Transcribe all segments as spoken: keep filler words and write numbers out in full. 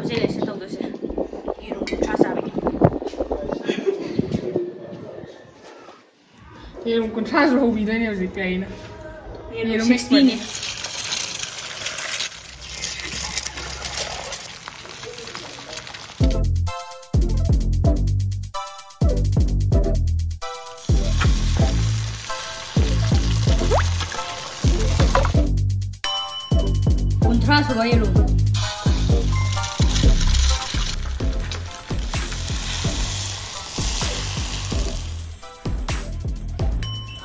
ꯆꯦꯂꯦꯟꯖꯁꯦ ꯇꯧꯗꯣꯏꯁꯦ ꯌꯦꯔꯨꯝ ꯀꯨꯟꯊ꯭ꯔꯥ ꯆꯥꯕꯤ꯫ ꯌꯦꯔꯨꯝ ꯀꯨꯟꯊ꯭ꯔꯥꯁꯨ ꯍꯧꯕꯤꯗꯣꯏꯅꯦ ꯍꯧꯖꯤꯛꯇꯤ ꯑꯩꯅ꯫ ꯌꯦꯔꯨꯝ ꯌꯦꯔꯨꯝ ꯁꯤꯛꯁꯇꯤꯅꯦ꯫ ꯀꯨꯟꯊ꯭ꯔꯥ ꯁꯨꯕ ꯌꯦꯔꯨꯝ꯫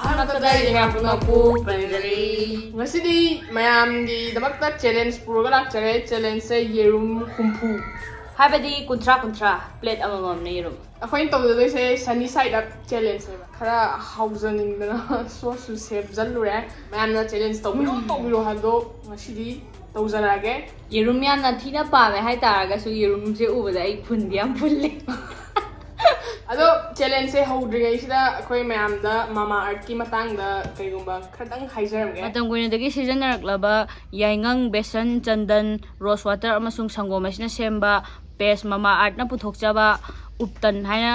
ꯑꯍꯥꯟꯕꯗ ꯏꯃꯥ ꯄꯨꯝꯅꯃꯛꯄꯨ ꯄꯦꯟꯖꯔꯤ꯫ ꯉꯁꯤꯗꯤ ꯃꯌꯥꯝꯒꯤꯗꯃꯛꯇ ꯆꯦꯂꯦꯟꯖ ꯄꯨꯔꯒ ꯂꯥꯛꯆꯔꯦ꯫ ꯆꯦꯂꯦꯟꯖꯁꯦ ꯌꯦꯔꯨꯝ ꯍꯨꯝꯐꯨ꯫ ꯍꯥꯏꯕꯗꯤ ꯀꯨꯟꯊ꯭ꯔꯥ ꯀꯨꯟꯊ꯭ꯔꯥ, ꯄ꯭ꯂꯦꯠ ꯑꯃꯃꯝꯅ ꯌꯦꯔꯨꯝ꯫ ꯑꯩꯈꯣꯏꯅ ꯇꯧꯖꯗꯣꯏꯁꯦ ꯁꯅꯤ ꯁꯥꯏꯠ ꯑꯞ ꯆꯦꯂꯦꯟꯖꯅꯦꯕ꯫ ꯈꯔ ꯍꯥꯎꯖꯅꯤꯡꯗꯅ ꯁꯣꯁꯁꯨ ꯁꯦꯝꯖꯜꯂꯨꯔꯦ꯫ ꯃꯌꯥꯝꯅ ꯆꯦꯂꯦꯟꯖ ꯇꯧꯕꯤꯔꯣ, ꯇꯧꯕꯤꯔꯣ ꯍꯥꯏꯕꯗꯣ ꯉꯁꯤꯗꯤ ꯇꯧꯖꯔꯛꯑꯒꯦ꯫ ꯌꯦꯔꯨꯝ ꯌꯥꯝꯅ ꯊꯤꯅ ꯄꯥꯝꯃꯦ ꯍꯥꯏꯇꯥꯔꯒꯁꯨ ꯌꯦꯔꯨꯝꯁꯦ ꯎꯕꯗ ꯑꯩ ꯐꯨꯟꯗꯤ ꯌꯥꯝ ꯐꯨꯜꯂꯦ꯫ ꯑꯗꯣ ꯆꯦꯂꯦꯟꯖꯁꯦ ꯍꯧꯗ꯭ꯔꯤꯉꯩꯁꯤꯗ ꯑꯩꯈꯣꯏ ꯃꯌꯥꯝꯗ ꯃꯥꯃꯥ ꯑꯥꯔꯠꯀꯤ ꯃꯇꯥꯡꯗ ꯀꯩꯒꯨꯝꯕ ꯈꯔꯗꯪ ꯍꯥꯏꯖꯔꯝꯒꯦ꯫ ꯃꯇꯝ ꯀꯨꯏꯅꯗꯒꯤ ꯁꯤꯖꯤꯟꯅꯔꯛꯂꯕ ꯌꯥꯏꯉꯪ, ꯕꯦꯁꯟ, ꯆꯟꯗꯟ, ꯔꯣꯁ ꯋꯥꯇꯔ ꯑꯃꯁꯨꯡ ꯁꯪꯒꯣꯝ ꯑꯁꯤꯅ ꯁꯦꯝꯕ ꯄꯦꯁ ꯃꯃꯥ ꯑꯥꯔꯠꯅ ꯄꯨꯊꯣꯛꯆꯕ ꯎꯞꯇꯟ ꯍꯥꯏꯅ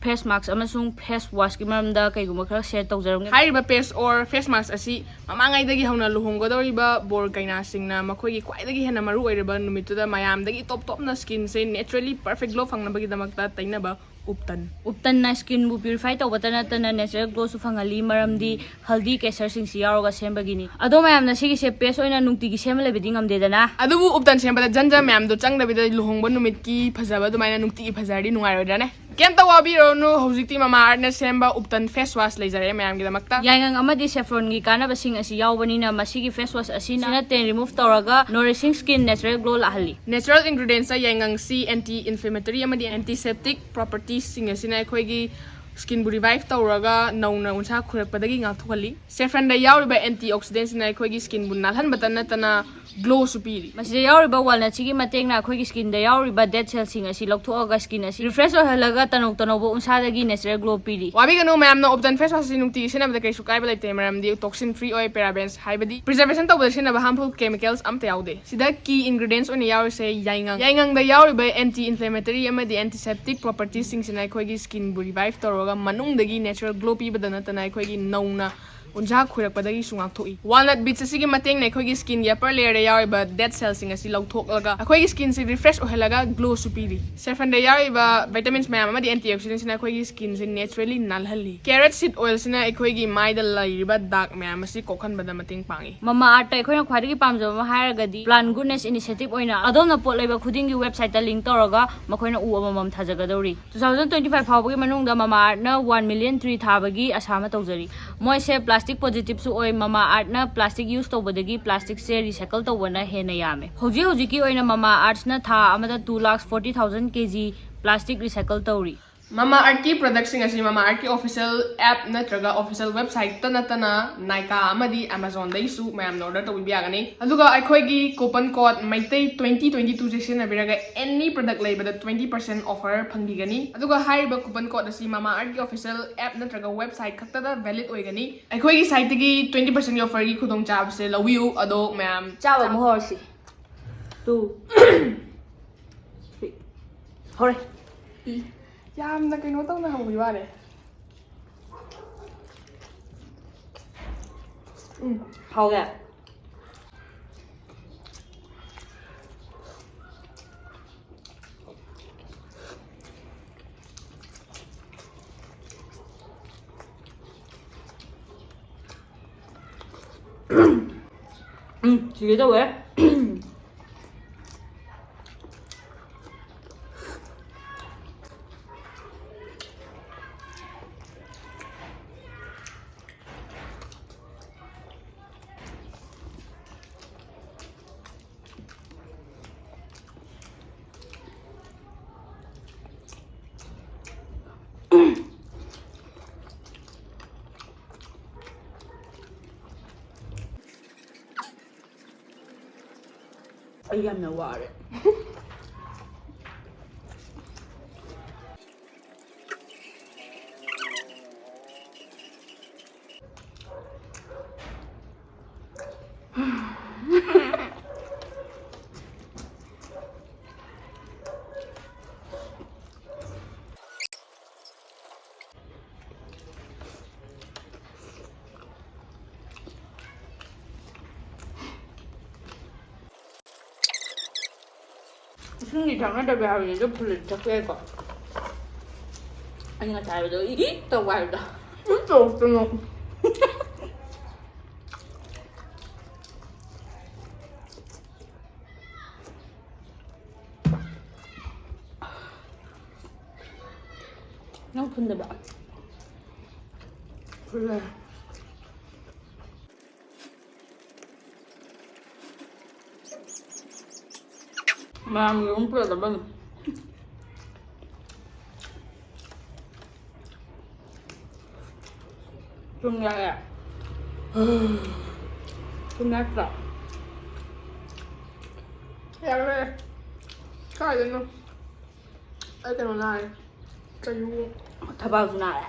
ꯐꯦꯁ ꯃꯥꯛꯁ ꯑꯃꯁꯨꯡ ꯐꯦꯁ ꯋꯥꯁꯀꯤ ꯃꯔꯝꯗ ꯀꯩꯒꯨꯝꯕ ꯈꯔ ꯁꯦꯌꯔ ꯇꯧꯖꯔꯝꯒꯦ꯫ ꯍꯥꯏꯔꯤꯕ ꯄꯦꯁ ꯑꯣꯔ ꯐꯦꯁ ꯃꯥꯛꯁ ꯑꯁꯤ ꯃꯃꯥꯡꯉꯩꯗꯒꯤ ꯍꯧꯅ ꯂꯨꯍꯣꯡꯒꯗꯧꯔꯤꯕ ꯕꯣꯔ ꯀꯩꯅꯥꯁꯤꯡꯅ ꯃꯈꯣꯏꯒꯤ ꯈ꯭ꯋꯥꯏꯗꯒꯤ ꯍꯦꯟꯅ ꯃꯔꯨ ꯑꯣꯏꯔꯕ ꯅꯨꯃꯤꯠꯇꯨꯗ ꯃꯌꯥꯝꯗꯒꯤ ꯇꯣꯞ ꯇꯣꯞꯅ ꯁ꯭ꯀꯤꯟꯁꯦ ꯅꯦꯆꯔꯦꯜꯂꯤ ꯄꯔꯐꯦꯛ ꯒ꯭ꯂꯣ ꯐꯪꯅꯕꯒꯤꯗꯃꯛꯇ ꯇꯩꯅꯕ ꯎꯞꯇꯟ꯫ ꯎꯞꯇꯟꯅ ꯁ꯭ꯀꯤꯟꯕꯨ ꯄ꯭ꯌꯨꯔꯤꯐꯥꯏ ꯇꯧꯕꯇ ꯅꯠꯇꯅ ꯅꯦꯆꯔꯦꯜ ꯒ꯭ꯂꯣꯁꯨ ꯐꯪꯍꯜꯂꯤ, ꯃꯔꯝꯗꯤ ꯍꯜꯗꯤ ꯀꯦꯁꯔꯁꯤꯡꯁꯤ ꯌꯥꯎꯔꯒ ꯁꯦꯝꯕꯒꯤꯅꯤ꯫ ꯑꯗꯣ ꯃꯌꯥꯝꯅ ꯁꯤꯒꯤꯁꯦ ꯄꯦꯁ ꯑꯣꯏꯅ ꯅꯨꯡꯇꯤꯒꯤ ꯁꯦꯝꯃ ꯂꯩꯕꯗꯤ ꯉꯝꯗꯦꯗꯅ꯫ ꯑꯗꯨꯕꯨ ꯎꯞꯇꯟ ꯁꯦꯝꯕꯗ ꯖꯟꯖ ꯃꯌꯥꯝꯗꯣ ꯆꯪꯗꯕꯤꯗ ꯂꯨꯍꯣꯡꯕ ꯅꯨꯃꯤꯠꯀꯤ ꯐꯖꯕ ꯑꯗꯨꯃꯥꯏꯅ ꯅꯨꯡꯇꯤꯒꯤ ꯐꯖꯔꯗꯤ ꯅꯨꯡꯉꯥꯏꯔꯣꯏꯗ꯭ꯔꯥꯅꯦ? ꯀꯩꯝꯇ ꯋꯥꯕꯤꯔꯨꯔꯅꯨ, ꯍꯧꯖꯤꯛꯇꯤ ꯃꯃꯥ ꯑꯥꯔꯠꯅ ꯁꯦꯝꯕ ꯎꯞꯇꯟ ꯐꯦꯁ ꯋꯥꯁ ꯂꯩꯖꯔꯦ ꯃꯌꯥꯝꯒꯤꯗꯃꯛꯇ꯫ ꯌꯥꯏꯉꯪ ꯑꯃꯗꯤ ꯁꯦꯐ꯭ꯔꯣꯟꯒꯤ ꯀꯥꯟꯅꯕꯁꯤꯡ ꯑꯁꯤ ꯌꯥꯎꯕꯅꯤꯅ ꯃꯁꯤꯒꯤ ꯐꯦꯁ ꯋꯥꯁ ꯑꯁꯤꯅ ꯇꯦꯟ ꯔꯤꯃꯨꯚ ꯇꯧꯔꯒ ꯅꯣꯔꯤꯁꯤꯡ ꯁ꯭ꯀꯤꯟ ꯅꯦꯆꯔꯦꯜ ꯒ꯭ꯂꯣ ꯂꯥꯛꯍꯜꯂꯤ꯫ ꯅꯦꯆꯔꯦꯜ ꯏꯟꯒ꯭ꯔꯤꯗꯤꯌꯦꯟꯁꯇ ꯌꯥꯏꯉꯪꯁꯤ ꯑꯦꯟꯇꯤ ꯏꯟꯐ꯭ꯂꯦꯃꯦꯇꯔꯤ ꯑꯃꯗꯤ ꯑꯦꯟꯇꯤꯁꯦꯞꯇꯤꯛ ꯄ꯭ꯔꯣꯄꯔꯇꯤꯁꯁꯤꯡ ꯑꯁꯤꯅ ꯑꯩꯈꯣꯏꯒꯤ ꯁ꯭ꯀꯤꯟꯕꯨ ꯔꯤꯚꯥꯏꯚ ꯇꯧꯔꯒ ꯅꯧꯅ ꯎꯟꯁꯥ ꯈꯣꯏꯔꯛꯄꯗꯒꯤ ꯉꯥꯛꯊꯣꯛꯍꯜꯂꯤ꯫ ꯁꯦꯐ꯭ꯔꯟꯗ ꯌꯥꯎꯔꯤꯕ ꯑꯦꯟꯇꯤ ꯑꯣꯛꯁꯤꯗꯦꯟꯁꯤꯅ ꯑꯩꯈꯣꯏꯒꯤ ꯁ꯭ꯀꯤꯟꯕꯨ ꯅꯥꯜꯍꯟꯕꯇ ꯅꯠꯇꯅ ꯒ꯭ꯂꯣꯁꯨ ꯄꯤꯔꯤ꯫ ꯃꯁꯤꯗ ꯌꯥꯎꯔꯤꯕ ꯋꯥꯜꯅꯠꯁꯤꯒꯤ ꯃꯇꯦꯡꯅ ꯑꯩꯈꯣꯏꯒꯤ ꯁ꯭ꯀꯤꯟꯗ ꯌꯥꯎꯔꯤꯕ ꯗꯦꯗ ꯁꯦꯜꯁꯤꯡ ꯑꯁꯤ ꯂꯧꯊꯣꯛꯑꯒ ꯁ꯭ꯀꯤꯟ ꯑꯁꯤ ꯔꯤꯐ꯭ꯔꯦꯁ ꯑꯣꯏꯍꯜꯂꯒ ꯇꯅꯧ ꯇꯅꯧꯕ ꯎꯟꯁꯥꯗꯒꯤ ꯅꯦꯆꯔꯦꯜ ꯒ꯭ꯂꯣ ꯄꯤꯔꯤ꯫ ꯋꯥꯕꯤꯒꯅꯨ ꯃꯌꯥꯝꯅ, ꯑꯣꯞꯇꯟ ꯐꯦꯁ ꯋꯥꯁ ꯑꯁꯤ ꯅꯨꯡꯇꯤꯒꯤ ꯁꯤꯖꯤꯟꯅꯕꯗ ꯀꯩꯁꯨ ꯀꯥꯏꯕ ꯂꯩꯇꯦ, ꯃꯔꯝꯗꯤ ꯇꯣꯛꯁꯤꯟ ꯐ꯭ꯔꯤ ꯑꯣꯏ, ꯄꯦꯔꯥꯕꯦꯟꯁ ꯍꯥꯏꯕꯗꯤ ꯄ꯭ꯔꯤꯖꯔꯕꯦꯁꯟ ꯇꯧꯕꯗ ꯁꯤꯖꯤꯟꯅꯕ ꯍꯥꯔꯝꯐꯨꯜ ꯀꯦꯃꯤꯀꯦꯜꯁ ꯑꯝꯇ ꯌꯥꯎꯗꯦ꯫ ꯁꯤꯗ ꯀꯤ ꯏꯟꯒ꯭ꯔꯤꯗꯤꯌꯦꯟꯁ ꯑꯣꯏꯅ ꯌꯥꯎꯔꯤꯁꯦ ꯌꯥꯏꯉꯪ꯫ ꯌꯥꯏꯉꯪꯗ ꯌꯥꯎꯔꯤꯕ ꯑꯦꯟꯇꯤ ꯏꯟꯐ꯭ꯂꯦꯃꯦꯇꯔꯤ ꯑꯃꯗꯤ ꯑꯦꯟꯇꯤꯁꯦꯞꯇꯤꯛ ꯄ꯭ꯔꯣꯄꯔꯇꯤꯁꯤꯡꯁꯤꯅ ꯑꯩꯈꯣꯏꯒꯤ ꯁ꯭ꯀꯤꯟꯕꯨ ꯔꯤꯚꯥꯏꯚ ꯇꯧꯔꯒ ꯃꯅꯨꯡꯗꯒꯤ ꯅꯦꯆꯔꯦꯜ ꯒ꯭ꯂꯣ ꯄꯤꯕꯗ ꯅꯠꯇꯅ ꯑꯩꯈꯣꯏꯒꯤ ꯅꯧꯅ ꯎꯟꯁꯥ ꯈꯣꯏꯔꯛꯄꯗꯒꯤꯁꯨ ꯉꯥꯛꯊꯣꯛꯏ꯫ ꯋꯥꯜꯅꯠ ꯕꯤꯠꯁ ꯑꯁꯤꯒꯤ ꯃꯇꯦꯡꯅ ꯑꯩꯈꯣꯏꯒꯤ ꯁ꯭ꯀꯤꯟꯒꯤ ꯑꯄꯔ ꯂꯦꯌꯔꯗ ꯌꯥꯎꯔꯤꯕ ꯗꯦꯗ ꯁꯦꯜꯁꯤꯡ ꯑꯁꯤ ꯂꯧꯊꯣꯛꯂꯒ ꯑꯩꯈꯣꯏꯒꯤ ꯁ꯭ꯀꯤꯟꯁꯤ ꯔꯤꯐ꯭ꯔꯦꯁ ꯑꯣꯏꯍꯜꯂꯒ ꯒ꯭ꯂꯣꯁꯨ ꯄꯤꯔꯤ꯫ ꯁꯦꯐ꯭ꯔꯟꯗ ꯌꯥꯎꯔꯤꯕ ꯚꯤꯇꯥꯃꯤꯟꯁ ꯃꯌꯥꯝ ꯑꯃꯗꯤ ꯑꯦꯟꯇꯤ ꯑꯣꯛꯁꯤꯗꯦꯟꯁꯤꯅ ꯑꯩꯈꯣꯏꯒꯤ ꯁ꯭ꯀꯤꯟꯁꯤ ꯅꯦꯆꯔꯦꯜꯂꯤ ꯅꯥꯜꯍꯜꯂꯤ꯫ ꯀꯦꯔꯠ ꯁꯤꯗ ꯑꯣꯏꯜꯁꯤꯅ ꯑꯩꯈꯣꯏꯒꯤ ꯃꯥꯏꯗ ꯂꯩꯔꯤꯕ ꯗꯥꯛ ꯃꯌꯥꯝ ꯑꯁꯤ ꯀꯣꯛꯍꯟꯕꯗ ꯃꯇꯦꯡ ꯄꯥꯡꯉꯤ꯫ ꯃꯃꯥ ꯑꯥꯔꯠꯇ ꯑꯩꯈꯣꯏꯅ ꯈ꯭ꯋꯥꯏꯗꯒꯤ ꯄꯥꯝꯖꯕ ꯑꯃ ꯍꯥꯏꯔꯒꯗꯤ ꯄ꯭ꯂꯥꯟ ꯒꯨꯗꯅꯦꯁ ꯏꯅꯤꯁꯤꯌꯦꯇꯤꯚ ꯑꯣꯏꯅ ꯑꯗꯣꯝꯅ ꯄꯣꯠ ꯂꯩꯕ ꯈꯨꯗꯤꯡꯒꯤ ꯋꯦꯕꯁꯥꯏꯠꯇ ꯂꯤꯡ ꯇꯧꯔꯒ ꯃꯈꯣꯏꯅ ꯎ ꯑꯃꯃꯝ ꯊꯥꯖꯒꯗꯧꯔꯤ꯫ ꯇꯨ ꯊꯥꯎꯖꯟ ꯇ꯭ꯋꯦꯟꯇꯤ ꯐꯥꯏꯚ ꯐꯥꯎꯕꯒꯤ ꯃꯅꯨꯡꯗ ꯃꯃꯥ ꯑꯥꯔꯠꯅ ꯋꯥꯟ ꯃꯤꯂꯤꯌꯟ ꯇ꯭ꯔꯤ ꯊꯥꯕꯒꯤ ꯑꯁꯥ ꯑꯃ ꯇꯧꯖꯔꯤ꯫ ꯃꯣꯏꯁꯦ ꯄ꯭ꯂꯥꯁꯇꯤꯛ ꯄꯣꯖꯤꯇꯤꯚꯁꯨ ꯑꯣꯏ꯫ ꯃꯃꯥ ꯑꯥꯔꯠꯅ ꯄ꯭ꯂꯥꯁꯇꯤꯛ ꯌꯨꯁ ꯇꯧꯕꯗꯒꯤ ꯄ꯭ꯂꯥꯁꯇꯤꯛꯁꯦ ꯔꯤꯁꯥꯏꯀꯜ ꯇꯧꯕꯅ ꯍꯦꯟꯅ ꯌꯥꯝꯃꯦ꯫ ꯍꯧꯖꯤꯛ ꯍꯧꯖꯤꯛꯀꯤ ꯑꯣꯏꯅ ꯃꯃꯥ ꯑꯥꯔꯠꯁꯅ ꯊꯥ ꯑꯃꯗ ꯇꯨ ꯂꯥꯈ ꯐꯣꯔꯇꯤ ꯊꯥꯎꯖꯟ ꯀꯦ ꯖꯤ ꯄ꯭ꯂꯥꯁꯇꯤꯛ ꯔꯤꯁꯥꯏꯀꯜ ꯇꯧꯔꯤ꯫ ꯃꯃꯥ ꯑꯥꯔꯠꯀꯤ ꯄ꯭ꯔꯗꯛꯁꯤꯡ ꯑꯁꯤ ꯃꯃꯥ ꯑꯥꯔꯠꯀꯤ ꯑꯣꯐꯤꯁꯤꯌꯦꯜ ꯑꯦꯞ ꯅꯠꯇ꯭ꯔꯒ ꯑꯣꯐꯤꯁꯤꯌꯦꯜ ꯋꯦꯕꯁꯥꯏꯠꯇ ꯅꯠꯇꯅ ꯅꯥꯏꯀꯥ ꯑꯃꯗꯤ ꯑꯦꯃꯥꯖꯣꯟꯗꯒꯤꯁꯨ ꯃꯌꯥꯝꯅ ꯑꯣꯔꯗꯔ ꯇꯧꯕꯤꯕ ꯌꯥꯒꯅꯤ꯫ ꯑꯗꯨꯒ ꯑꯩꯈꯣꯏꯒꯤ coupon code Meitei twenty twenty ꯇꯨꯁꯦ ꯁꯤꯖꯤꯟꯅꯕꯤꯔꯒ ꯑꯦꯅꯤ ꯄ꯭ꯔꯗꯛ ꯂꯩꯕꯗ ꯇ꯭ꯋꯦꯟꯇꯤ ꯄꯔꯁꯦꯟ ꯑꯣꯐꯔ ꯐꯪꯕꯤꯒꯅꯤ꯫ ꯑꯗꯨꯒ ꯍꯥꯏꯔꯤꯕ ꯀꯨꯄꯟ ꯀꯣꯗ ꯑꯁꯤ ꯃꯃꯥ ꯑꯥꯔꯠꯀꯤ ꯑꯣꯐꯤꯁꯤꯌꯦꯜ ꯑꯦꯞ ꯅꯠꯇ꯭ꯔꯒ ꯋꯦꯕꯁꯥꯏꯠ ꯈꯛꯇꯗ ꯚꯦꯂꯤꯗ ꯑꯣꯏꯒꯅꯤ꯫ ꯑꯩꯈꯣꯏꯒꯤ ꯁꯥꯏꯠꯇꯒꯤ ꯇ꯭ꯋꯦꯟꯇꯤ ꯄꯔꯁꯦꯟꯒꯤ ꯑꯣꯐꯔꯒꯤ ꯈꯨꯗꯣꯡꯆꯥꯕꯁꯦ ꯂꯧꯕꯤꯌꯨ꯫ ꯑꯗꯣ ꯃꯌꯥꯝ ꯆꯥꯕ ꯑꯃꯨꯛ ꯍꯧꯔꯁꯤ꯫ Two, three. ꯍꯧꯔꯦ꯫ ꯏ꯫ ꯌꯥꯝꯅ ꯀꯩꯅꯣ ꯇꯧꯅ ꯍꯧꯕꯤ ꯋꯥꯅꯦ꯫ ꯎꯝ, ꯍꯥꯎꯋꯦ꯫ ꯎꯝ, ꯁꯤꯒꯦ ꯇꯧꯋꯦ꯫ ꯌꯥꯝꯅ ꯋꯥꯔꯦ꯫ ꯏꯁꯤꯡꯗꯤ ꯊꯛꯅꯗꯕ ꯍꯥꯏꯕꯅꯤ, ꯑꯗꯨ ꯐꯨꯜꯂꯗꯤ ꯊꯛꯄ ꯌꯥꯏꯀꯣ꯫ ꯑꯩꯅ ꯉꯁꯥꯏ ꯍꯥꯏꯕꯗꯣ ꯏ ꯏ ꯇꯧꯕ ꯍꯥꯏꯕꯗꯣ꯫ ꯏ ꯇꯧꯔꯛꯇꯅꯣ꯫ ꯅꯪ ꯐꯨꯟꯗꯕ꯭ꯔꯥ? ꯐꯨꯜꯂꯦ꯫ ꯃꯌꯥꯝꯒꯤ ꯑꯗꯨꯝ ꯄꯨꯔꯛꯀꯗꯕꯅꯤ꯫ ꯊꯨꯝ ꯌꯥꯛꯑꯦ꯫ ꯊꯨꯝ ꯌꯥꯛꯇ꯭ꯔꯣ? ꯌꯥꯛꯂꯦ꯫ ꯀꯥꯏꯗꯩꯅꯣ? ꯑꯩ ꯀꯩꯅꯣ ꯅꯥꯔꯦ꯫ ꯀꯩꯅꯣ? ꯊꯕꯥꯛꯁꯨ ꯅꯥꯔꯦ꯫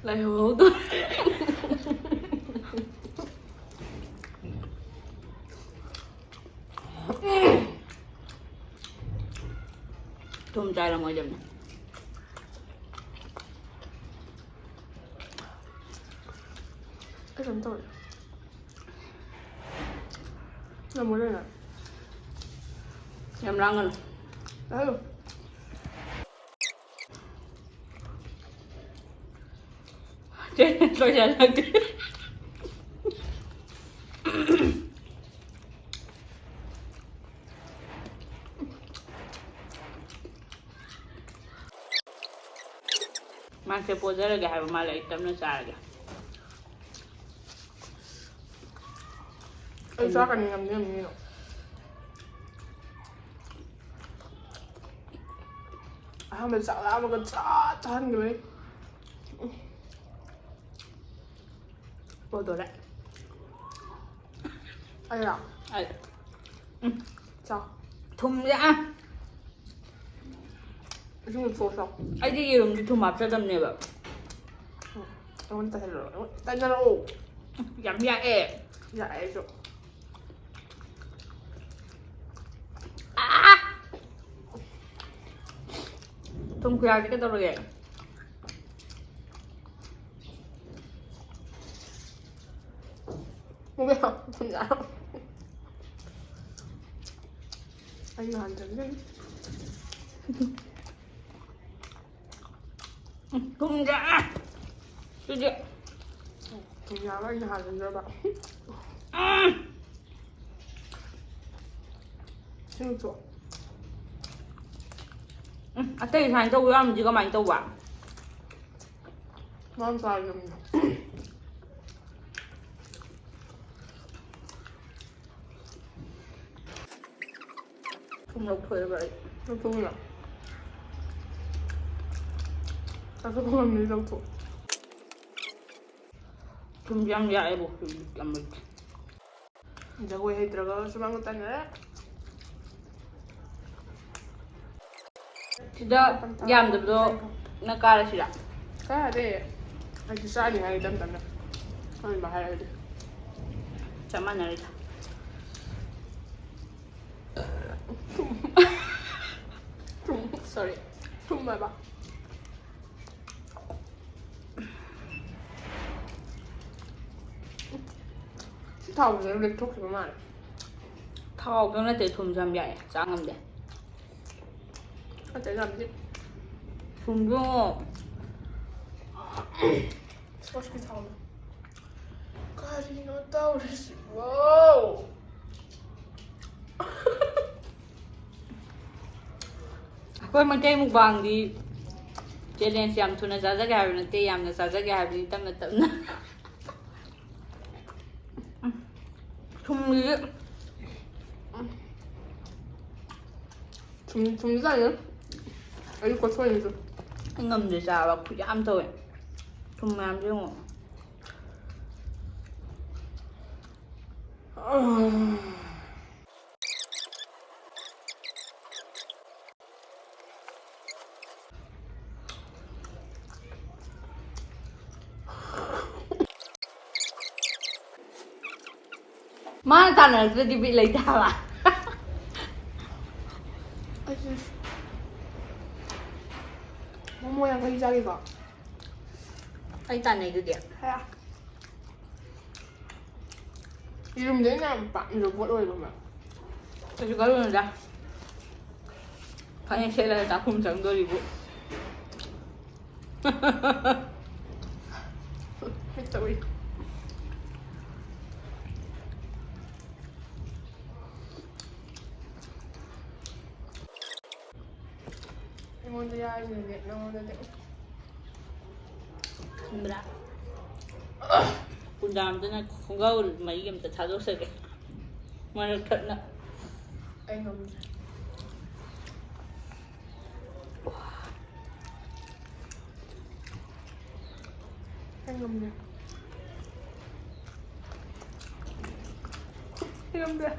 ꯂꯩꯍꯧꯍꯧꯗꯣꯔꯦ꯫ ꯊꯨꯝ ꯆꯥꯏꯔꯝꯃꯣꯏꯗꯕꯅꯦ꯫ ꯑꯩ ꯀꯩꯅꯣꯝ ꯇꯧꯔꯦ꯫ ꯉꯝꯃꯔꯣꯏ ꯅꯪ꯫ ꯌꯥꯝ ꯂꯥꯡꯒꯅꯨ꯫ ꯂꯥꯡꯒꯅꯨ꯫ ꯆꯦ, ꯂꯣꯏꯁꯤꯜꯂꯛꯇ꯭ꯔꯤ꯫ ꯃꯥꯁꯦ ꯄꯣꯖꯔꯒꯦ ꯍꯥꯏꯕ ꯃꯥꯜꯂꯦ, ꯑꯩ ꯇꯞꯅ ꯆꯥꯔꯒꯦ꯫ ꯑꯩ ꯆꯥꯛꯀꯅꯤ ꯉꯝꯗꯤ ꯉꯝꯅꯤꯅ꯫ ꯑꯍꯥꯟꯕꯗ ꯆꯥꯛ ꯂꯥꯝꯃꯒ ꯆꯥ ꯆꯥꯍꯟꯈꯤꯕꯅꯤ꯫ ꯂꯣꯏꯗꯣꯔꯦ꯫ ꯑꯩꯔꯣ? ꯑꯩ꯫ ꯎꯝ꯫ ꯆꯥꯎ꯫ ꯊꯨꯝꯁꯦ, ꯑ꯫ ꯏꯁꯤꯡ ꯂꯨꯊꯣꯛꯑꯣ ꯆꯥꯎ꯫ ꯑꯩꯗꯤ ꯌꯦꯔꯨꯝꯗꯤ ꯊꯨꯝ ꯍꯥꯞꯆꯗꯕꯅꯦꯕ꯫ ꯎꯝ꯫ ꯑꯩꯉꯣꯟꯗ ꯇꯩꯍꯜꯂꯣ꯫ ꯑꯩꯉꯣꯟꯗ ꯇꯩꯅꯔꯛꯑꯣ꯫ ꯌꯥꯝ ꯌꯥꯛꯑꯦ꯫ ꯌꯥꯛꯑꯦ ꯑꯩꯁꯨ꯫ ꯑꯥ! ꯊꯨꯝ ꯈꯨꯌꯥꯛꯁꯦ ꯀꯩꯗꯧꯔꯒꯦ? ꯑꯩ ꯅꯍꯥꯟ ꯆꯪꯖꯩ꯫ ꯎꯝ, ꯊꯨꯝꯁꯦ, ꯑ, ꯁꯤꯗꯤ꯫ ꯊꯨꯝ ꯌꯥꯕ ꯑꯩꯅ ꯍꯥꯟꯅ ꯆꯪꯖꯕ꯫ ꯎꯝ꯫ ꯁꯤꯡꯁꯨ꯫ ꯎꯝ, ꯑꯇꯩ ꯁꯨꯃꯥꯏꯅ ꯇꯧꯕ ꯌꯥꯎꯔꯝꯃꯗꯤ ꯀꯃꯥꯏꯅ ꯇꯧꯕ? ꯃꯥꯅ ꯆꯥꯔꯤꯕꯅꯤꯅ꯫ ꯊꯨꯝ ꯂꯧꯊꯣꯛꯑꯦꯕ ꯑꯩ꯫ ꯂꯧꯊꯣꯛꯎꯅ꯫ ꯆꯥꯊꯣꯛꯄ ꯉꯝꯅꯤ ꯂꯧꯊꯣꯛ꯫ ꯊꯨꯝꯁꯦ ꯌꯥꯝ ꯌꯥꯛꯑꯦꯕꯣ, ꯍꯧꯖꯤꯛ ꯌꯥꯝ ꯂꯩꯇꯦ꯫ ꯖꯒꯣꯏ ꯍꯩꯇ꯭ꯔꯒ ꯁꯨꯃꯥꯡꯗ ꯇꯥꯟꯅꯔꯦ꯫ ꯁꯤꯗ ꯌꯥꯝꯗꯕꯗꯣ ꯅꯪ ꯀꯥꯔꯁꯤꯔꯥ? ꯀꯥꯗꯦ꯫ ꯑꯩꯁꯨ ꯆꯥꯅꯤ ꯍꯥꯏ ꯏꯆꯝ ꯆꯝꯅ꯫ ꯈꯪꯗꯦ ꯃꯥ ꯍꯥꯏꯔꯛꯑꯗꯤ꯫ ꯆꯞ ꯃꯥꯟꯅꯔꯦꯗ꯫ ꯊꯨꯝ, sorry꯫ ꯊꯨꯝꯃꯕ? ꯁꯤ ꯊꯥꯎꯁꯤꯅ ꯂꯦꯛꯊꯣꯛꯈꯤꯕ ꯃꯥꯜꯂꯦ꯫ ꯊꯥꯎꯗꯣ ꯅꯠꯇꯦ, ꯊꯨꯝꯁꯨ ꯌꯥꯝ ꯌꯥꯛꯑꯦ, ꯆꯥ ꯉꯝꯗꯦ꯫ ꯅꯠꯇꯦ, ꯌꯥꯝꯗꯤ꯫ ꯊꯨꯝꯁꯨ꯫ ꯁꯣꯁꯀꯤ ꯊꯥꯎꯅ꯫ ꯀꯔꯤꯅꯣ ꯇꯧꯔꯤꯁꯤꯕꯣ? ꯑꯩꯈꯣꯏ ꯃꯩꯇꯩ ꯃꯨꯛꯕꯥꯡꯗꯤ challenge ꯌꯥꯝ ꯊꯨꯅ ꯆꯥꯖꯒꯦ ꯍꯥꯏꯕ ꯅꯠꯇꯦ, ꯌꯥꯝꯅ ꯆꯥꯖꯒꯦ ꯍꯥꯏꯕꯅꯤ, ꯇꯞꯅ ꯇꯞꯅ꯫ ꯊꯨꯝꯒꯤ ꯊꯨꯝ ꯊꯨꯝ ꯆꯥꯏꯅ ꯑꯩ ꯀꯣꯊꯣꯛꯏꯁꯨ꯫ ꯑꯩ ꯉꯝꯗꯦ ꯆꯥꯕ ꯈꯨꯠ ꯌꯥꯝ ꯇꯧꯋꯦ꯫ ꯊꯨꯝ ꯃꯌꯥꯝꯁꯦ ꯌꯦꯡꯉꯣ꯫ ꯃꯥꯅ ꯇꯥꯟꯅꯔꯛꯇ꯭ꯔꯗꯤ ꯕꯤꯠ ꯂꯩꯇꯦ ꯍꯥꯏꯕ꯫ ꯑꯩꯁꯦ ꯃꯣꯃꯣ ꯌꯥꯡꯈꯩ ꯆꯥꯒꯦꯀꯣ꯫ ꯑꯩ ꯇꯥꯟꯅꯩꯗꯨꯗꯤ꯫ ꯍꯥ꯫ ꯌꯦꯔꯨꯝꯗꯤ ꯑꯩꯅ ꯌꯥꯝ ꯄꯥꯝꯖꯕ ꯄꯣꯠ ꯑꯣꯏꯕ ꯑꯃ꯫ ꯀꯩꯁꯨ ꯈꯜꯂꯨꯅꯨꯗ꯫ ꯐꯅꯦꯛ ꯁꯦꯠꯂꯒ ꯆꯥꯛꯈꯨꯝ ꯆꯪꯗꯣꯔꯤꯕꯨ꯫ ꯍꯣꯏ, ꯇꯧꯏ꯫ ꯑꯩꯉꯣꯟꯗ ꯌꯥꯔꯤꯁꯤꯅꯗꯤ ꯅꯉꯣꯟꯗꯗꯤ ꯈꯪꯕ꯭ꯔꯥ? ꯀꯨꯟꯗꯥꯝꯗꯨꯅ ꯈꯣꯡꯒ꯭ꯔꯥꯎ ꯃꯔꯤ ꯑꯝꯇ ꯊꯥꯗꯣꯛꯆꯒꯦ꯫ ꯃꯔꯛ ꯊꯠꯅ꯫ ꯑꯩ ꯉꯝꯗ꯭ꯔꯦ꯫ ꯑꯩ ꯉꯝꯗ꯭ꯔꯦ꯫ ꯑꯩ ꯉꯝꯗ꯭ꯔꯦ꯫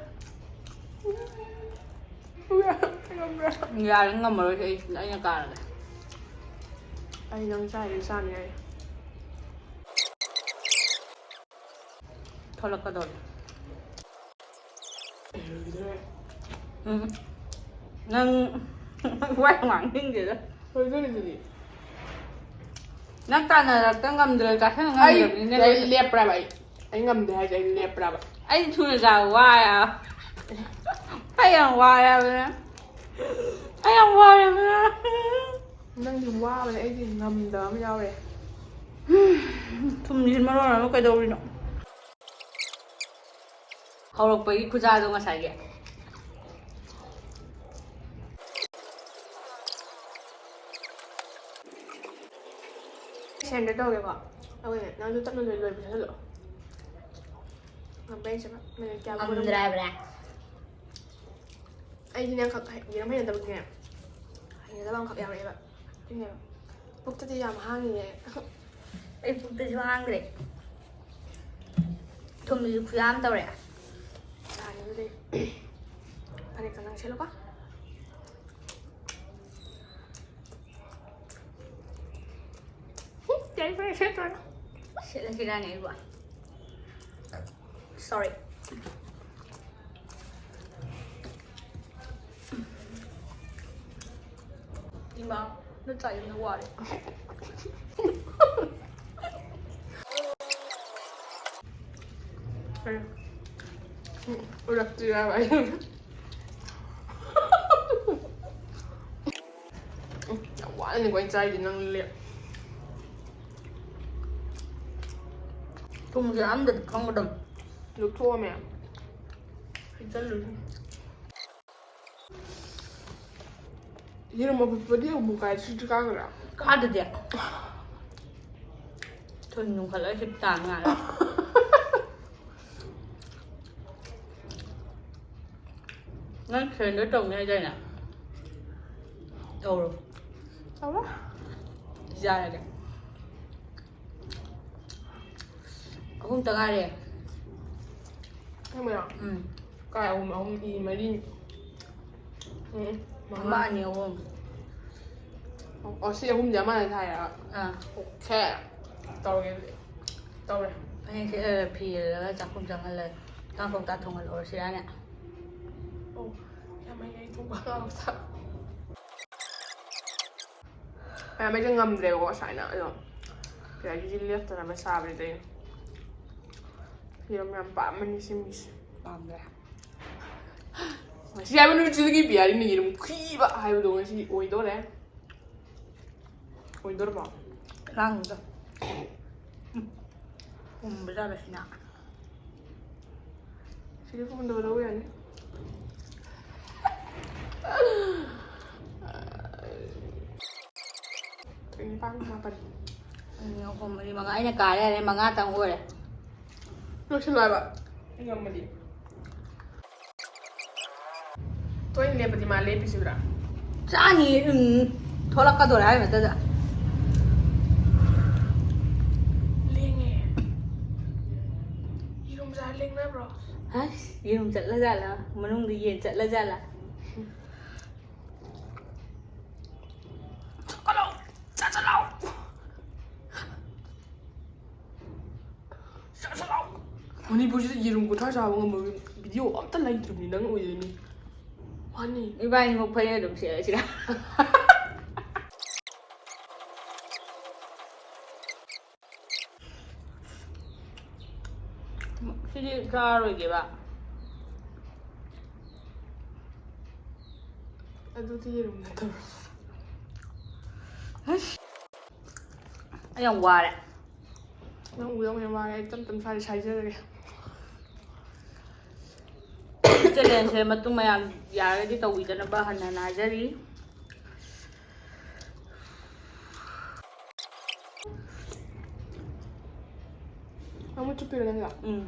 ꯑꯩ ꯉꯝꯗ꯭ꯔꯦ꯫ ꯌꯥꯔꯦ, ꯉꯝꯃꯔꯣꯏꯁꯦ ꯑꯩ, ꯑꯩꯅ ꯀꯥꯔꯒꯦ꯫ ꯑꯩ ꯅꯪ ꯆꯥꯏꯔꯤ ꯆꯥꯅꯤ ꯑꯩ꯫ ꯊꯣꯛꯂꯛꯀꯗꯧꯔꯦ꯫ ꯂꯣꯏꯗꯣꯔꯦ꯫ ꯎꯝ꯫ ꯅꯪ ꯋꯥ ꯌꯥꯝ ꯉꯥꯡꯅꯤꯡꯗꯦꯗ꯫ ꯂꯣꯏꯗꯣꯔꯦ ꯑꯗꯨꯗꯤ꯫ ꯅꯪ ꯇꯥꯟꯅꯔꯛꯇ ꯉꯝꯗ꯭ꯔ ꯆꯥꯁꯟ ꯑꯩ, ꯉꯝꯗ꯭ꯔꯕꯅꯤꯅ ꯑꯩ ꯂꯦꯞꯄ꯭ꯔꯕ ꯑꯩ? ꯑꯩ ꯉꯝꯗꯦ ꯍꯥꯏꯁꯦ ꯑꯩ ꯂꯦꯞꯄ꯭ꯔꯕ? ꯑꯩ ꯊꯨꯅ ꯆꯥꯕ ꯋꯥꯏ ꯍꯥꯏꯕ꯫ ꯑꯩ ꯌꯥꯝ ꯋꯥꯔꯦ ꯍꯥꯏꯕꯅꯦ꯫ ꯑꯩ ꯌꯥꯝ ꯋꯥꯔꯦ ꯍꯥꯏꯕꯅꯦ꯫ ꯅꯪꯗꯤ ꯋꯥꯕꯅꯦ, ꯑꯩꯗꯤ ꯉꯝꯗꯕ ꯑꯃ ꯌꯥꯎꯔꯦ꯫ ꯊꯨꯝꯁꯤ ꯃꯔꯣꯟ ꯑꯃ ꯀꯩꯗꯧꯔꯤꯅꯣ? ꯍꯧꯔꯛꯄꯒꯤ ꯈꯨꯖꯥꯗꯣ ꯉꯁꯥꯏꯒꯤ꯫ ꯁꯦꯟꯗ ꯇꯧꯒꯦꯀꯣ꯫ ꯑꯗꯨꯒꯅꯦ, ꯅꯪꯁꯨ ꯇꯞꯅ ꯂꯣꯏ-, ꯂꯣꯏꯕ ꯆꯠꯍꯜꯂꯣ꯫ ꯉꯝꯕ꯭ꯔꯥ ꯌꯦꯡꯁꯦꯕ꯫ ꯃꯤꯅꯤꯠ ꯀꯌꯥ ꯉꯝꯗ꯭ꯔꯦ ꯍꯥꯏꯕ꯭ꯔꯥ? ꯑꯩꯗꯤꯅꯦ ꯑꯃꯈꯛ ꯍꯩ- ꯌꯦꯔꯨꯝ ꯍꯩꯅꯗꯕꯒꯤꯅꯦ, ꯍꯩꯅꯗꯕ ꯑꯃꯈꯛ ꯌꯥꯎꯔꯛꯑꯦꯕ꯫ ꯑꯗꯨꯅꯦꯕ ꯄꯨꯛꯇꯗꯤ ꯌꯥꯝ ꯍꯥꯡꯉꯤꯌꯦ꯫ ꯑꯩ ꯄꯨꯛꯇꯁꯨ ꯍꯥꯡꯗ꯭ꯔꯦ꯫ ꯊꯨꯝꯁꯤꯁꯨ ꯈꯨꯌꯥꯝ ꯇꯧꯔꯦ꯫ ꯌꯥꯔꯦ ꯑꯗꯨꯗꯤ꯫ ꯐꯅꯦꯛꯇꯣ ꯅꯪ ꯁꯦꯠꯂꯨꯀꯣ꯫ ꯌꯥꯔꯦ, ꯐꯅꯦꯛ ꯁꯦꯠꯇ꯭ꯔꯣ ꯅꯪ? ꯁꯦꯠꯂꯁꯤꯔꯥꯅꯦ ꯑꯩꯕꯨ? Sorry. ꯏꯃꯥ, ꯅꯠꯇ꯭ꯔꯥ ꯌꯥꯝꯅ ꯋꯥꯔꯦ꯫ ꯎꯔꯛꯇ꯭ꯔꯤꯔꯕ ꯑꯩ? ꯎꯝ, ꯌꯥꯝ ꯋꯥꯅꯅꯤꯀꯣ ꯑꯩꯅ ꯆꯥꯔꯤꯁꯦ ꯅꯪ ꯂꯦꯞ꯫ ꯊꯨꯝꯁꯦ ꯑꯝꯇꯗꯤ ꯈꯪꯒꯗꯕ꯫ ꯂꯨꯞꯊꯣꯛꯑꯝꯃꯦ꯫ ꯍꯩꯖꯜꯂꯨ꯫ ꯌꯦꯔꯨꯝ ꯑꯐꯨꯠꯄꯗꯤ ꯑꯃꯨꯛ ꯀꯥꯏ ꯁꯤꯗꯤ ꯀꯥꯈ꯭ꯔꯥ? ꯀꯥꯗꯗꯤ꯫ ꯊꯨꯟ ꯌꯨꯡꯈꯠꯂꯒ ꯍꯤꯞ ꯇꯥ ꯉꯥꯏꯔꯦ꯫ ꯅꯪ ꯁꯦꯔꯦꯟꯗꯔ ꯇꯧꯅꯤ ꯍꯥꯏꯗꯥꯏꯅꯦ? ꯇꯧꯔꯣ꯫ ꯇꯧꯔꯣ꯫ ꯌꯥꯔꯒꯦ꯫ ꯑꯍꯨꯝꯇ ꯉꯥꯏꯔꯦ꯫ ꯑꯁꯦꯡꯕꯩꯔꯣ? ꯎꯝ꯫ ꯀꯥꯏ ꯑꯍꯨꯝ? ꯑꯍꯨꯝ ꯏ ꯃꯔꯤ꯫ ꯎꯝ, ꯑꯃ ꯃꯉꯥ꯫ ꯑꯅꯤ ꯑꯍꯨꯝ꯫ ꯑꯣ, ꯁꯤ ꯑꯍꯨꯝꯁꯦ ꯑꯃꯅ ꯊꯥꯏꯔ? ꯑꯥ꯫ ꯑꯣꯀꯦ꯫ ꯇꯧꯔꯒꯦ ꯑꯗꯨꯗꯤ꯫ ꯇꯧꯔꯦ꯫ ꯐꯅꯦꯛꯁꯦ ꯐꯤ ꯏꯜꯂꯒ ꯆꯥꯛꯈꯨꯝ ꯆꯪꯍꯜꯂꯒ ꯉꯥ ꯀꯧꯇꯥ ꯊꯣꯡꯍꯜꯂꯨꯔꯁꯤꯔꯥꯅꯦ? ꯑꯣ, ꯌꯥꯝ ꯍꯩ ꯑꯩ ꯊꯣꯡꯕ ꯉꯥ ꯀꯧꯇꯥ꯫ ꯃꯌꯥꯝ ꯑꯩꯁꯦ ꯉꯝꯗ꯭ꯔꯦꯕꯀꯣ ꯁꯨꯃꯥꯏꯅ ꯑꯗꯣ ꯄꯤꯌꯥꯒꯤꯁꯤ ꯂꯦꯞꯇꯅꯕ ꯆꯥꯕꯁꯤꯗ ꯑꯩꯅ ꯌꯦꯔꯨꯝ ꯌꯥꯝ ꯄꯥꯝꯃꯅꯤ ꯁꯤ ꯃꯤꯁꯦ꯫ ꯄꯥꯝꯗ꯭ꯔꯦ꯫ ꯉꯁꯤ ꯍꯥꯏꯕ ꯅꯨꯃꯤꯠꯁꯤꯗꯒꯤ ꯄꯤꯌꯥꯔꯤꯅ ꯌꯦꯔꯨꯝ ꯈꯨꯏꯕ ꯍꯥꯏꯕꯗꯣ ꯉꯁꯤ ꯑꯣꯏꯗꯣꯔꯦ꯫ ꯑꯣꯏꯗꯣꯔꯕꯣ? ꯂꯥꯡꯅꯨꯗ꯫ ꯄꯨꯝꯕꯖꯥꯠꯂ ꯁꯤꯅ? ꯁꯤꯗꯤ ꯄꯨꯝꯗꯕ ꯂꯧ ꯌꯥꯅꯤ꯫ ꯅꯤꯄꯥꯟ ꯃꯥꯄꯟ꯫ ꯑꯅꯤ, ꯑꯍꯨꯝ, ꯃꯔꯤ, ꯃꯉꯥ꯫ ꯑꯩꯅ ꯀꯥꯔꯦ ꯌꯥꯔꯦ, ꯃꯉꯥꯇꯪ ꯑꯣꯏꯔꯦ꯫ ꯂꯣꯏꯁꯤꯜꯂꯣ ꯍꯥꯏꯕ꯫ ꯉꯝꯃꯗꯤ꯫ ꯇꯣꯏꯅ ꯂꯦꯞꯄꯗꯤ ꯃꯥ ꯂꯦꯞꯄꯤꯁꯤꯕ꯭ꯔꯥ? ꯆꯥꯅꯤ꯫ ꯎꯝ꯫ ꯊꯣꯛꯂꯛꯀꯗꯧꯔꯦ ꯍꯥꯏ ꯃꯇꯗ꯫ ꯂꯦꯡꯉꯦ꯫ ꯌꯦꯔꯨꯝ ꯆꯥ ꯂꯦꯡꯅꯕ꯭ꯔꯣ? ꯑꯁ, ꯌꯦꯔꯨꯝ ꯆꯠꯂꯖꯥꯠꯂ? ꯃꯅꯨꯡꯗ ꯌꯦꯟ ꯆꯠꯂꯖꯥꯠꯂ? ꯆꯠꯂꯣ! ꯆꯠ ꯆꯠꯂꯣ! ꯆꯠ ꯆꯠꯂꯣ! ꯃꯅꯤꯄꯨꯔꯁꯤꯗ ꯌꯦꯔꯨꯝ ꯀꯨꯟꯊ꯭ꯔꯥ ꯆꯥꯕ ꯉꯝꯕ ꯚꯤꯗꯤꯑꯣ ꯑꯝꯇ ꯂꯩꯇ꯭ꯔꯤꯕꯅꯤ, ꯅꯪ ꯑꯣꯏꯗꯣꯏꯅꯤ꯫ ꯋꯥꯅꯤ꯫ ꯏꯕꯥꯅꯤꯃꯛ ꯐꯅꯦꯛ ꯑꯗꯨꯝ ꯁꯦꯠꯂꯁꯤꯔ? ꯁꯤꯗꯤ ꯆꯥꯔꯣꯏꯒꯦꯕ꯫ ꯑꯗꯨꯗꯤ ꯌꯦꯔꯨꯝ ꯅꯠꯇꯕ꯫ ꯑꯁ! ꯑꯩ ꯌꯥꯝ ꯋꯥꯔꯦ꯫ ꯅꯪ ꯎꯗꯧ ꯌꯥꯝ ꯋꯥꯔꯦ, ꯑꯩ ꯇꯞ ꯇꯞ ꯁꯥꯏ ꯁꯥꯏꯖꯔꯒꯦ꯫ ꯆꯦꯂꯦꯟꯖꯁꯦ ꯃꯇꯨꯡ ꯃꯌꯥꯝ ꯌꯥꯔꯒꯗꯤ ꯇꯧꯕꯤꯗꯅꯕ ꯍꯟꯅ ꯍꯟꯅ ꯍꯥꯏꯖꯔꯤ꯫ ꯑꯃꯨꯛ ꯆꯨꯞꯄꯤꯔꯣ ꯅꯪꯒ? ꯎꯝ꯫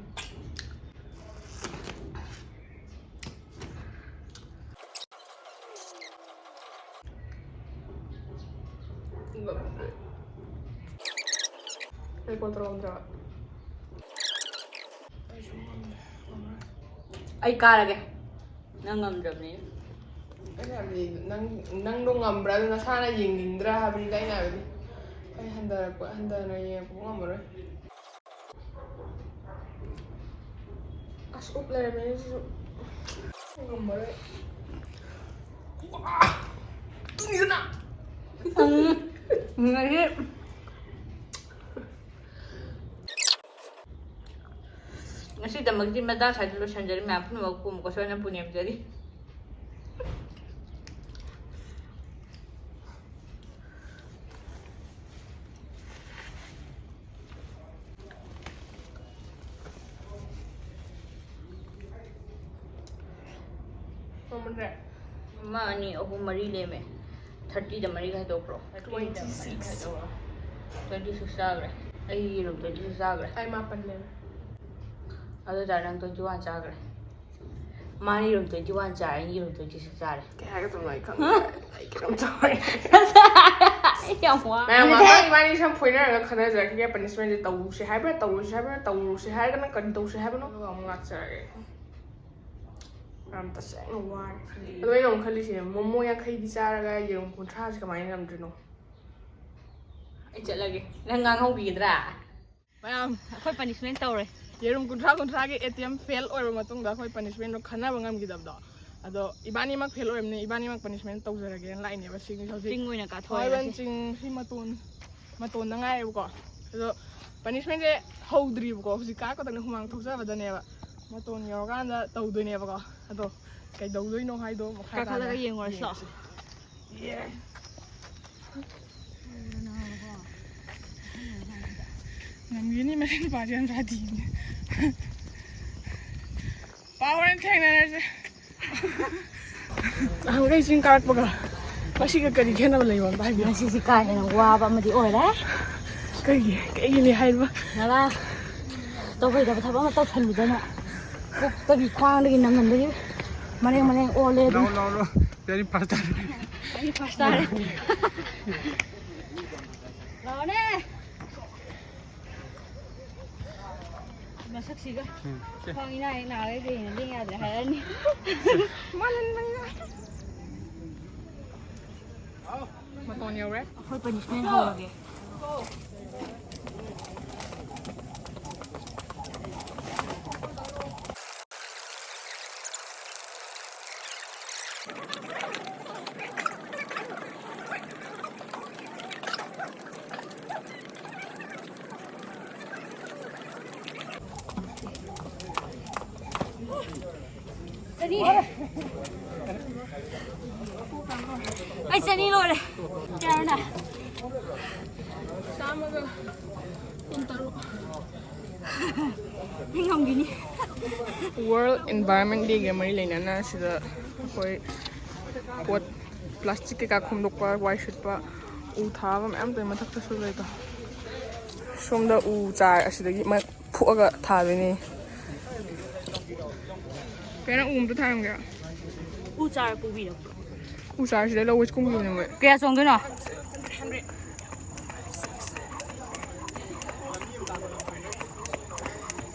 ꯔꯦꯀꯣꯔꯗ ꯇꯧꯔꯝꯗ꯭ꯔꯕ? ꯑꯩꯁꯨ ꯉꯝꯗ꯭ꯔꯦ, ꯉꯝꯃꯔꯣꯏ꯫ ꯑꯩ ꯀꯥꯔꯒꯦ꯫ ꯅꯪ ꯉꯝꯗ꯭ꯔꯕꯅꯤ꯫ ꯑꯩꯅ ꯍꯥꯏꯕꯗꯤ ꯅꯪ, ꯅꯪꯗꯣ ꯉꯝꯕ꯭ꯔꯥ? ꯑꯗꯨ ꯅꯁꯥꯅ ꯌꯦꯡꯅꯤꯡꯗ꯭ꯔꯥ ꯍꯥꯏꯕꯅꯤꯗ ꯑꯩꯅ ꯍꯥꯏꯕꯗꯤ꯫ ꯑꯩ ꯍꯟꯊꯔꯛꯄ, ꯍꯟꯊꯅ ꯌꯦꯡꯉꯛꯄ ꯉꯝꯃꯔꯣꯏ꯫ ꯑꯁ, ꯎꯞ ꯂꯩꯔꯝꯃꯦ ꯁꯤꯁꯨ꯫ ꯉꯝꯃꯔꯣꯏ꯫ ꯋꯥ! ꯇꯨꯝꯃꯤꯗꯅ! ꯎꯝ, ꯉꯁꯤ ꯉꯁꯤꯗꯃꯛꯇꯤ ꯃꯇꯥꯡ ꯁ꯭ꯋꯥꯏꯗ ꯂꯣꯏꯁꯤꯟꯖꯔꯤ꯫ ꯃꯌꯥꯝ ꯄꯨꯝꯅꯃꯛꯄꯨ ꯑꯃꯨꯛꯀꯁꯨ ꯍꯟꯅ ꯄꯨꯅꯦꯝꯖꯔꯤ꯫ ꯃꯃꯟꯁꯦ ꯑꯃ, ꯑꯅꯤ, ꯑꯍꯨꯝ, ꯃꯔꯤ ꯂꯦꯝꯃꯦ꯫ ꯊꯥꯔꯇꯤꯗ ꯃꯔꯤ ꯈꯥꯏꯗꯣꯛꯈ꯭ꯔꯣ꯫ Twenty six. ꯇ꯭ꯋꯦꯟꯇꯤ ꯁꯤꯛꯁ ꯆꯥꯈ꯭ꯔꯦ꯫ ꯑꯩ ꯌꯦꯔꯨꯝ ꯇ꯭ꯋꯦꯟꯇꯤ ꯁꯤꯛꯁ ꯆꯥꯈ꯭ꯔꯦ꯫ ꯑꯩ ꯃꯥꯄꯟ ꯂꯩꯔꯦ꯫ ꯑꯗꯨ ꯑꯣꯏꯇꯥꯔꯗꯤ ꯅꯪ twenty one ꯆꯥꯈ꯭ꯔꯦ꯫ ꯃꯥꯅ ꯌꯦꯔꯨꯝ twenty one ꯆꯥꯔꯦ, ꯑꯩꯅ ꯌꯦꯔꯨꯝ twenty six ꯆꯥꯔꯦ꯫ ꯀꯩ ꯍꯥꯏꯒꯗꯕꯅꯣ ꯑꯩ ꯈꯪꯗ꯭ꯔꯦ꯫ ꯑꯩ ꯀꯩꯅꯣꯝ ꯇꯧꯔꯦ꯫ ꯑꯩ ꯌꯥꯝ ꯋꯥ ꯃꯌꯥꯝ ꯉꯥꯛꯇꯪ ꯏꯕꯥꯅꯤ ꯁꯨꯝ ꯐꯣꯏꯅꯔꯒ ꯈꯟꯅꯖꯔꯛꯈꯤꯒꯦ꯫ Punishment ꯁꯦ ꯇꯧꯁꯦ ꯍꯥꯏꯕ꯭ꯔꯥ, ꯇꯧꯔꯣꯏꯁꯦ ꯍꯥꯏꯕ꯭ꯔꯥ, ꯇꯧꯔꯨꯁꯦ ꯍꯥꯏꯔꯒꯅ ꯀꯔꯤ ꯇꯧꯁꯦ ꯍꯥꯏꯕꯅꯣ? ꯑꯗꯨꯒ ꯑꯃꯨꯛ ꯂꯥꯛꯆꯔꯒꯦ꯫ ꯌꯥꯝ ꯇꯁꯦꯡꯅ ꯋꯥꯔꯦ꯫ ꯑꯗꯣ ꯑꯩꯅ ꯑꯃꯨꯛ ꯈꯜꯂꯤꯁꯦ, ꯃꯣꯃꯣ ꯌꯥꯡꯈꯩꯗꯤ ꯆꯥꯔꯒ ꯌꯦꯔꯨꯝ ꯀꯨꯟꯊ꯭ꯔꯥꯁꯦ ꯀꯃꯥꯏꯅ ꯉꯝꯗ꯭ꯔꯤꯅꯣ? ꯑꯩ ꯆꯠꯂꯒꯦ꯫ ꯅꯪ ꯉꯥꯡꯍꯧꯕꯤꯒꯗ꯭ꯔꯥ? ꯃꯌꯥꯝ ꯑꯩꯈꯣꯏ punishment ꯇꯧꯔꯦ꯫ ꯌꯦꯔꯨꯝ ꯀꯨꯟꯊ꯭ꯔꯥ ꯀꯨꯟꯊ꯭ꯔꯥꯒꯤ attempt fail ꯑꯣꯏꯔꯕ ꯃꯇꯨꯡꯗ ꯑꯩꯈꯣꯏ punishment ꯗꯣ ꯈꯟꯅꯕ ꯉꯝꯈꯤꯗꯕꯗꯣ꯫ ꯑꯗꯣ ꯏꯕꯥꯅꯤꯃꯛ fail ꯑꯣꯏꯔꯕꯅꯤꯅ ꯏꯕꯥꯅꯤꯃꯛ punishment ꯇꯧꯖꯔꯒꯦꯅ ꯂꯥꯛꯏꯅꯦꯕ꯫ ꯁꯤꯡ ꯍꯧꯖꯤꯛ ꯆꯤꯡ ꯑꯣꯏꯅ ꯀꯥꯊꯣꯛꯑꯦ ꯍꯣꯏꯕꯟ ꯉꯁꯤ꯫ ꯆꯤꯡ ꯁꯤ ꯃꯇꯣꯟ, ꯃꯇꯣꯟꯗ ꯉꯥꯏꯔꯦꯕꯀꯣ꯫ ꯑꯗꯣ punishment ꯁꯦ ꯍꯧꯗ꯭ꯔꯤꯕꯀꯣ꯫ ꯍꯧꯖꯤꯛ ꯀꯥꯔꯛꯄꯗꯅꯦ ꯍꯨꯃꯥꯡ ꯊꯣꯛꯆꯕꯗꯅꯦꯕ꯫ ꯃꯇꯣꯟ ꯌꯧꯔꯀꯥꯟꯗ ꯇꯧꯗꯣꯏꯅꯦꯕꯀꯣ꯫ ꯑꯗꯣ ꯀꯩꯗꯧꯗꯣꯏꯅꯣ ꯍꯥꯏꯗꯣ ꯃꯈꯥ ꯇꯥꯅ ꯀꯥꯈꯠꯂꯒ ꯌꯦꯡꯉꯨꯔꯁꯤ ꯂꯥꯛꯑꯣ꯫ ꯌꯦꯡꯉꯁꯤ꯫ ꯌꯦ꯫ ꯉꯝꯒꯤꯅꯤ ꯃꯁꯤ ꯅꯨꯄꯥꯁꯦ ꯌꯥꯝ ꯁꯥꯊꯤꯕꯅꯦ꯫ ꯄꯥꯎ ꯍꯣꯔꯦꯟ ꯊꯦꯡꯅꯔꯁꯦ꯫ ꯅꯍꯥꯟꯈꯩ ꯆꯤꯡ ꯀꯥꯔꯛꯄꯒ ꯉꯁꯤꯒ ꯀꯔꯤ ꯈꯦꯠꯅꯕ ꯂꯩꯕ ꯑꯝꯇ ꯍꯥꯏꯕꯤꯌꯨ꯫ ꯉꯁꯤꯁꯤ ꯀꯥ ꯍꯦꯟꯅ ꯋꯥꯕ ꯑꯃꯗꯤ ꯑꯣꯏꯔꯦ꯫ ꯀꯩꯒꯤ ꯀꯩꯒꯤꯅꯦ ꯍꯥꯏꯕ? ꯉꯔꯥꯡ ꯇꯧꯔꯣꯏꯗꯕ ꯊꯕꯛ ꯑꯃ ꯇꯧꯁꯜꯂꯨꯗꯅ ꯀꯣꯛꯇꯒꯤ ꯈ꯭ꯋꯥꯡꯗꯒꯤ ꯅꯪꯒꯟꯗꯒꯤ ꯃꯔꯦꯡ ꯃꯔꯦꯡ ꯑꯣꯜꯂꯦ ꯑꯗꯨꯝ꯫ No, no, no. Very important. ꯑꯩ first ꯇꯥꯔꯦ꯫ ꯂꯥꯛꯑꯣꯅꯦ꯫ ꯃꯁꯛꯁꯤꯒ ꯈ꯭ꯋꯥꯡ ꯏꯅꯥ ꯍꯦꯛ ꯅꯥꯔꯦ, ꯍꯌꯦꯡ ꯂꯦꯡ ꯌꯥꯗ꯭ꯔꯦ ꯍꯥꯏꯔꯅꯤ꯫ ꯃꯇꯣꯟ ꯌꯧꯔꯦ꯫ ꯑꯩꯈꯣꯏ punishment ꯍꯧꯔꯒꯦ꯫ ꯆꯅꯤ꯫ ꯑꯩ ꯆꯅꯤ ꯂꯣꯏꯔꯦ꯫ ꯀꯌꯥꯅꯣ? ꯆꯥꯝꯃꯒ ꯀꯨꯟꯇꯔꯨꯛ꯫ ꯑꯩ ꯉꯝꯈꯤꯅꯤ꯫ World Environment Day ꯒ ꯃꯔꯤ ꯂꯩꯅꯅ ꯁꯤꯗ ꯑꯩꯈꯣꯏ ꯄꯣꯠ plastic ꯀꯩꯀꯥ ꯈꯣꯝꯗꯣꯛꯄ, ꯋꯥꯏ ꯁꯤꯠꯄ, ꯎ ꯊꯥꯕ ꯃꯌꯥꯝ ꯇꯧꯋꯤ꯫ ꯃꯊꯛꯇꯁꯨ ꯂꯩꯗꯣ꯫ ꯁꯣꯝꯗ ꯎ ꯆꯥꯔ ꯑꯁꯤꯗꯒꯤ ꯃ-, ꯐꯨꯛꯑꯒ ꯊꯥꯗꯣꯏꯅꯦ꯫ ꯀꯩꯅꯣ ꯎ ꯑꯝꯇ ꯊꯥꯔꯝꯒꯦꯔꯣ? ꯎ ꯆꯥꯔ ꯄꯨꯕꯤꯔꯛꯄ꯫ ꯎ ꯆꯥꯔꯁꯤꯗ ꯂꯧꯕꯁꯤ ꯀꯨꯝꯈꯤꯕꯅꯦ ꯃꯣꯏ꯫ ꯀꯌꯥ ꯆꯣꯡꯗꯣꯏꯅꯣ?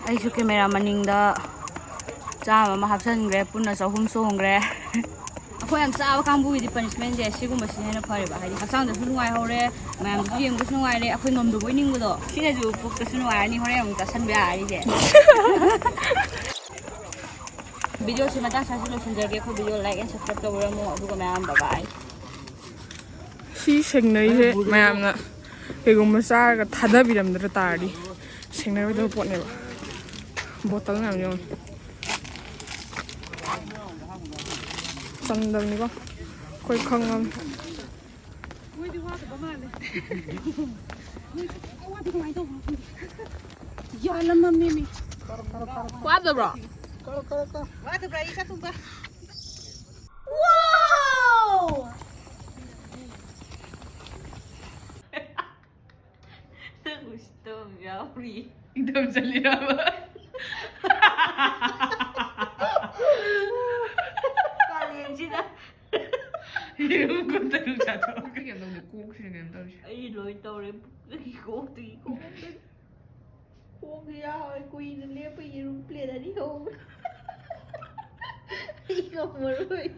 ꯑꯩꯁꯨ ꯀꯦꯃꯦꯔꯥ ꯃꯅꯤꯡꯗ ꯆꯥꯝꯃ ꯑꯃ ꯍꯥꯞꯆꯤꯟꯈ꯭ꯔꯦ, ꯄꯨꯟꯅ ꯆꯍꯨꯝ ꯆꯣꯡꯈ꯭ꯔꯦ꯫ ꯑꯩꯈꯣꯏ ꯌꯥꯝ ꯆꯥꯕ ꯀꯥꯡꯕꯨꯒꯤꯗꯤ ꯄꯅꯤꯁꯃꯦꯟꯁꯦ ꯁꯤꯒꯨꯝꯕꯁꯤꯅ ꯍꯦꯟꯅ ꯐꯔꯦꯕ, ꯍꯥꯏꯗꯤ ꯍꯛꯆꯥꯡꯗꯁꯨ ꯅꯨꯡꯉꯥꯏꯍꯧꯔꯦ, ꯃꯌꯥꯝꯗꯁꯨ ꯌꯦꯡꯕꯁꯨ ꯅꯨꯡꯉꯥꯏꯔꯦ, ꯑꯩꯈꯣꯏ ꯉꯝꯗꯕꯣꯏ ꯅꯤꯡꯕꯗꯣ꯫ ꯁꯤꯅꯁꯨ ꯄꯨꯛꯇꯁꯨ ꯅꯨꯡꯉꯥꯏꯔꯅꯤ, ꯍꯣꯔꯦꯟ ꯑꯃꯨꯛ ꯆꯥꯁꯟꯕ ꯌꯥꯔꯅꯤꯁꯦ꯫ ꯚꯤꯗꯤꯑꯣꯁꯤ ꯃꯇꯥꯡ ꯁ꯭ꯋꯥꯏꯁꯤ ꯂꯣꯏꯁꯤꯟꯖꯔꯒꯦ꯫ ꯑꯩꯈꯣꯏ ꯚꯤꯗꯤꯑꯣ like and subscribe ꯇꯧꯕꯤꯔꯝꯃꯣ, ꯑꯗꯨꯒ ꯃꯌꯥꯝ bye bye꯫ ꯁꯤ ꯁꯦꯡꯅꯩꯁꯦ ꯃꯌꯥꯝꯅ ꯀꯩꯒꯨꯝꯕ ꯆꯥꯔꯒ ꯊꯥꯗꯕꯤꯔꯝꯗ꯭ꯔ ꯇꯥꯔꯗꯤ ꯁꯦꯡꯅꯔꯣꯏꯗꯕ ꯄꯣꯠꯅꯦꯕ꯫ ꯕꯣꯇꯜ ꯃꯌꯥꯝ ꯌꯦꯡꯉꯣ꯫ ꯆꯟꯗꯕꯅꯤꯀꯣ꯫ ꯑꯩꯈꯣꯏ ꯈꯪꯉꯕꯅꯤ꯫ ꯃꯣꯏꯗꯤ ꯋꯥꯗꯕ ꯃꯥꯜꯂꯦ꯫ ꯃꯣꯏ ꯋꯥꯗꯤ ꯀꯃꯥꯏꯅ ꯇꯧꯕꯅꯣ ꯈꯪꯗꯦ꯫ ꯌꯥꯜꯂꯝꯃꯝꯅꯦꯃꯤ꯫ ꯋꯥꯗꯕ꯭ꯔꯣ? ꯋꯥꯗꯕ꯭ꯔꯥ ꯑꯩ ꯆꯥꯛ ꯊꯣꯡꯕ? ꯅꯪ ꯎꯁꯤꯠꯇꯕ ꯑꯃ ꯌꯥꯎꯔꯤ꯫ ꯏꯪꯊꯝ ꯆꯜꯂꯤꯔꯕ? ꯀꯥꯂꯦꯟꯁꯤꯗ ꯌꯦꯔꯨꯝ ꯀꯨꯟꯇꯔꯨꯛ ꯆꯥꯊꯣꯛꯑꯒ ꯀꯩꯅꯣ ꯇꯧꯗꯦ, ꯀꯣꯛꯁꯤꯅ ꯀꯩꯅꯣ ꯇꯧꯔꯤꯁꯦ꯫ ꯑꯩ ꯂꯣꯏ ꯇꯧꯔꯦ꯫ ꯄꯨꯛꯇꯒꯤ ꯈꯣꯡꯗꯒꯤ ꯈꯣꯡꯗꯒꯤ ꯈꯣꯡꯁꯦ ꯌꯥꯎꯔꯦ꯫ ꯀꯨꯏꯅ ꯂꯦꯞꯄ ꯌꯦꯔꯨꯝ ꯄ꯭ꯂꯦꯠ ꯑꯅꯤ ꯍꯧꯕ꯫ ꯑꯩ ꯉꯝꯃꯔꯣꯏ꯫